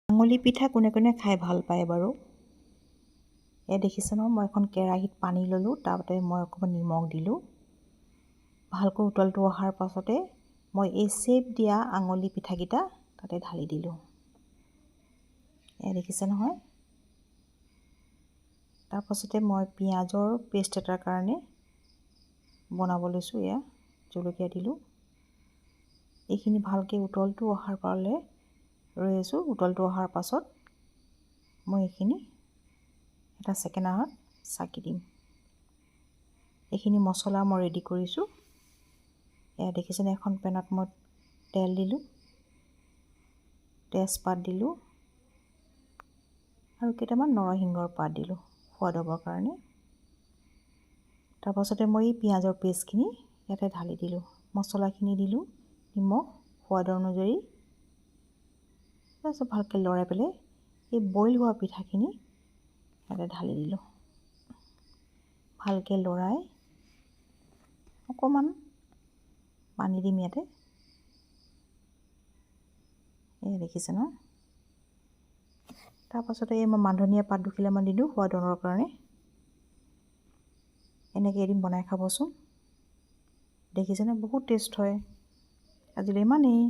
আঙুলি পিঠা কোনে কোনে খাই ভাল পায় বাৰু? এয়া দেখিছে নহয়, মই এখন কেৰাহীত পানী ল'লোঁ। তাতে মই অকণমান নিমখ দিলোঁ। ভালকৈ উতলটো অহাৰ পাছতে মই এই চেপ দিয়া আঙুলি পিঠাকেইটা তাতে ঢালি দিলোঁ। এয়া দেখিছে নহয়। তাৰপাছতে মই পিঁয়াজৰ পেষ্ট এটাৰ কাৰণে বনাব লৈছোঁ। এয়া জলকীয়া দিলোঁ। এইখিনি ভালকৈ উতলটো অহাৰ পালে ৰৈ আছোঁ। উতলটো অহাৰ পাছত মই এইখিনি এটা চেকেনাত চাকি দিম। এইখিনি মছলা মই ৰেডি কৰিছোঁ। এয়া দেখিছেনে, এখন পেনত মই তেল দিলোঁ, তেজপাত দিলোঁ আৰু কেইটামান নৰসিংহৰ পাত দিলোঁ সোৱাদ হ'বৰ কাৰণে। তাৰপাছতে মই এই পিঁয়াজৰ পেষ্টখিনি ইয়াতে ঢালি দিলোঁ, মছলাখিনি দিলোঁ, নিমখ সোৱাদৰ অনুযায়ী। তাৰপিছত ভালকৈ লৰাই পেলাই এই বইল হোৱা পিঠাখিনি ইয়াতে ঢালি দিলোঁ। ভালকৈ লৰাই অকণমান পানী দিম ইয়াতে। এই দেখিছে নহয়। তাৰপাছতে এই মই মানধনিয়া পাত দুখিলামান দিলোঁ সোৱাদৰ কাৰণে। এনেকৈ এদিন বনাই খাবচোন। দেখিছেনে, বহুত টেষ্ট হয়। আজিলৈ ইমানেই।